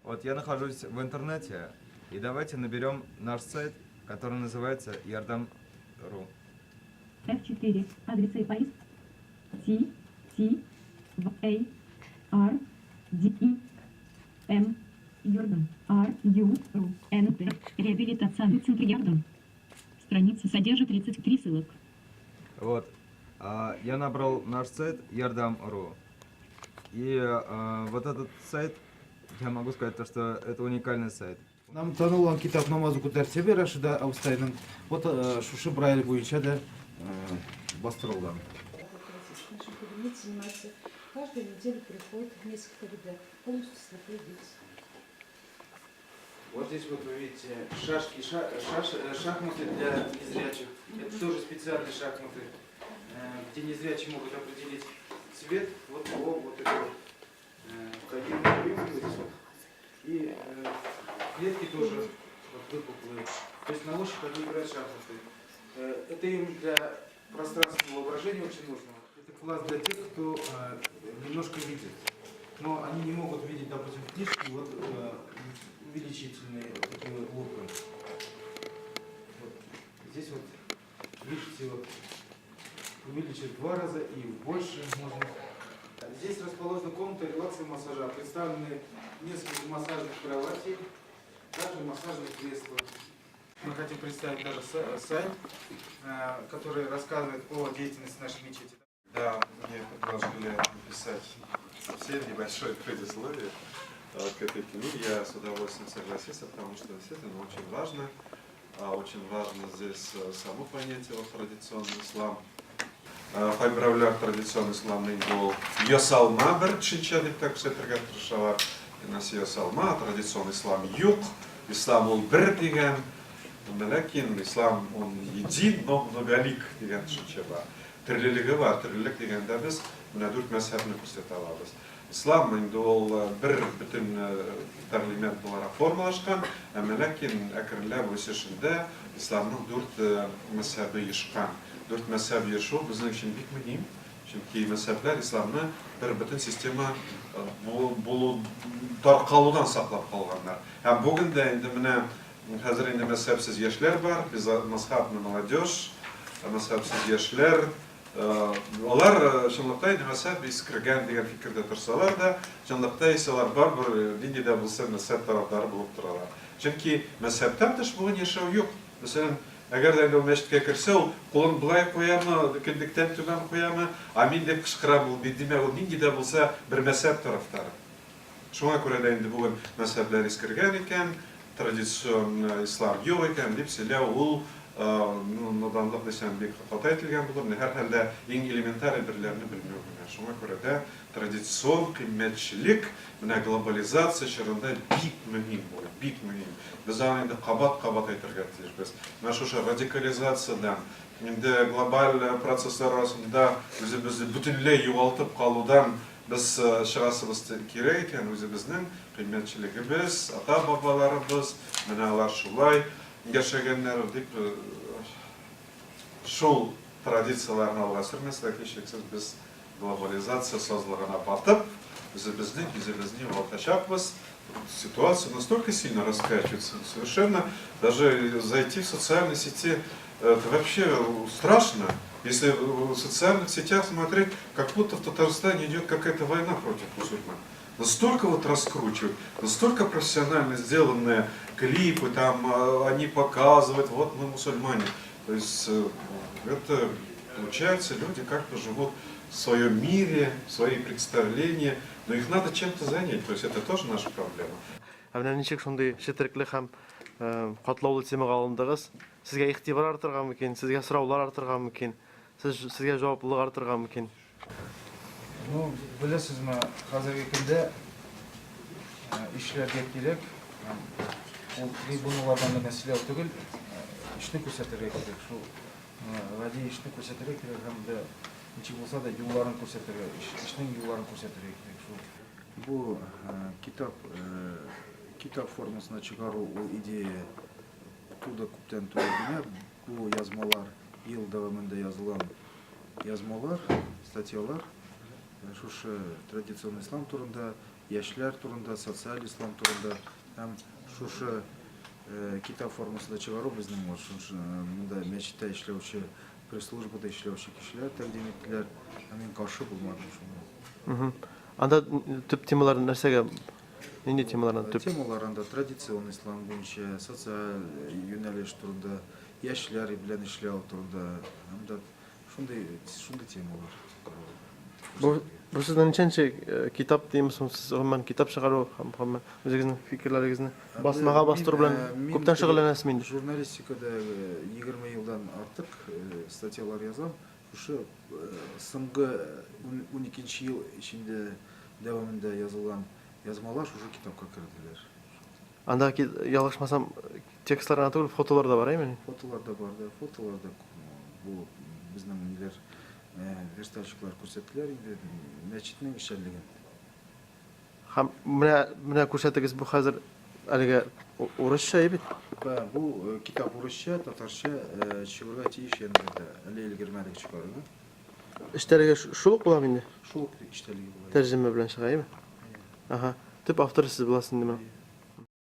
Вот я нахожусь в интернете, и давайте наберем наш сайт, который называется Ярдам.ру. F4. Адресы поиск. T, T, В, A, R, D, E, M, Йордан, R, U, Ru, N, Т. Реабилитационный центр Ярдам. Страница содержит 33 ссылок. Вот. Я набрал наш сайт Ярдам.ру. И вот этот сайт, я могу сказать то, что это уникальный сайт. Нам танылган китап Намаз уку тәртибе Рашида абыстайның вот шушы Брайль буенча да бастырылган. В нашем кабинете занимаются, каждую неделю приходит несколько ребят, полностью слепые дети. Вот здесь вот вы видите шашки, шахматы для незрячих. Это тоже специальные шахматы, где незрячие могут определить цвет вот по вот этой вот кабине, вот здесь вот. И клетки тоже вот выпуклые. То есть на ощупь они играют шахматы. Это им для пространственного воображения очень нужно. Это класс для тех, кто немножко видит. Но они не могут видеть, допустим, книжки, вот увеличительные вот такие вот лупы. Вот. Здесь вот, видите, вот увеличить в два раза и больше можно. Здесь расположена комната релакса и массажа. Представлены несколько массажных кроватей, также массажные кресла. Мы хотим представить даже сайт, который рассказывает о деятельности нашей мечети. Да, мне предложили написать совсем небольшое предисловие к этой книге. Я с удовольствием согласился, потому что действительно очень важно. Очень важно здесь само понятие вот, традиционный ислам. Кайберәүләр традицион исламның бу ясалма бер төшенчә дип тә күрсәтергә тырышалар. Нәрсә ясалма, традицион ислам юк, ислам ул бер дигән. Ләкин ислам он един, но многолик дигән төшенчә бар. Төрлелеге бар, төрлелек дигәндә без менә дүрт мәзһәбне күрсәтә алабыз. Ислам инде ул бер бөтен тәгълимат буларак формалашкан, әмма ләкин әкренләп үсешендә исламның дүрт мәзһәбе ешкан. Дүрт мәзһәб ешу безнең өчен бик мөһим, чөнки мәзһәбләр исламны бер бөтен система булу таркалудан саклап калганнар. Һәм бүген дә инде менә хәзер инде мәзһәбсез яшьләр бар, безмазһабный молодежь, мәзһәбсез яшьләр. Алар чынлыкта инде мәзһәб искергән дигән фикердә торсалар да, чынлыкта исә алар барыбер нинди дә булса мәзһәб тарафдары булып торалар. Чөнки мәзһәбтән тыш бүген яшәү юк. Мәсәлән, әгәр дә инде ул мәчеткә керсә, ул кулын болай куямы, кендектән түбән куямы, амин дип кычкыра ул бит, димәк, ул нинди дә булса бер мәзһәб тарафдары. Шуңа күрә дә инде бүген мәзһәбләр искергән икән, традицион ислам юк икән дип сөйләү ул, ну, наданлык дисәм, бик хата әйтелгән булыр. Менә һәрхәлдә иң элементар әйберләрне белмәү генә. Шуңа күрә дә традицион кыйммәтчелек менә глобализация чорында бик мөһим ул, бик мөһим. Без аны инде кабат-кабат әйтергә тиешбез. Менә шушы радикализациядән, инде глобаль процесслар арасында үзебезне бөтенләй югалтып калудан без чыгасыбыз кирәк икән, үзебезнең кыйммәтчелегебез, ата-бабаларыбыз, менә алар шулай яшәгәннәр дип, шул традицияләрне алга сөрмәсәк, һичшиксез без глобализация сазлыгына батып, үзебезнең йөзебезне югалтачакбыз. Ситуация настолько сильно раскачивается, совершенно даже зайти в социальные сети, это вообще страшно. Если в социальных сетях смотреть, как будто в Татарстане идет какая-то война против мусульман. Настолько вот раскручивают, настолько профессионально сделанные клипы, там они показывают, вот мы мусульмане. То есть это получается, люди как-то живут в своем мире, в свои представления, но их надо чем-то занять, то есть это тоже наша проблема. Ә менә ничек шундый четерекле һәм катлаулы темага алындыгыз? Сезгә игътибар артырга мөмкин, сезгә сораулар артырга мөмкин, сез сезгә җаваплылык артырга мөмкин. Ну, беләсезме, хәзерге көндә эшләргә кирәк. Ул трибуналардан гына сөйләү түгел, эшне күрсәтергә кирәк. Шул гади эшне күрсәтергә кирәк һәм дә ничек булса да юлларын күрсәтергә, эшнең юлларын күрсәтергә кирәк. Шул. Бу китап формасына чыгару ул идея туды күптән түгел генә. Бу язмалар ел дәвамында язылган язмалар, статьялар шушы традицион ислам турында. яшьләр турында, социаль ислам турында һәм шушы китап формасында чыгару безнең вот шушы монда мәчеттә эшләүче, пресс-службада эшләүче кешеләр тәкъдим иттеләр. Һәм мин каршы булмадым шуңа. Анда төп темалар нәрсәгә, нинди темалар анда төп? Темалар анда традицион ислам буенча, социаль юнәлеш турында, яшьләр белән эшләү турында һәм дә шундый шундый темалар. Бу бу сезнең ничәнче китап димме соң? Сез гомумән китап чыгару һәм гомумән үзегезнең фикерләрегезне басмага бастыру белән күптән шөгыльләнәсезме инде? Журналистикада 20 елдан артык статьялар язам. Шушы соңгы 12 ел эчендә дәвамында язылган язмалар шушы китапка керделәр. Анда, ялгышмасам, текстлар гына түгел, фотолар да бар, әйеме? Фотолар да бар да, фотолар да бу безнең ниләр верстальщиклар күрсәттеләр инде мәчетнең эшчәнлеген. Һәм менә менә күрсәтегез, бу хәзер әлегә урысча бит? Да, бу китап урысча, татарча чыгарга тиеш январьда. Әле өлгермәдек чыгарырга. Эчтәлеге шул ук буламы инде? Шул ук эчтәлеге була. Тәрҗемә белән чыга, әйеме? Ага. Төп авторы сез буласыз инде моның.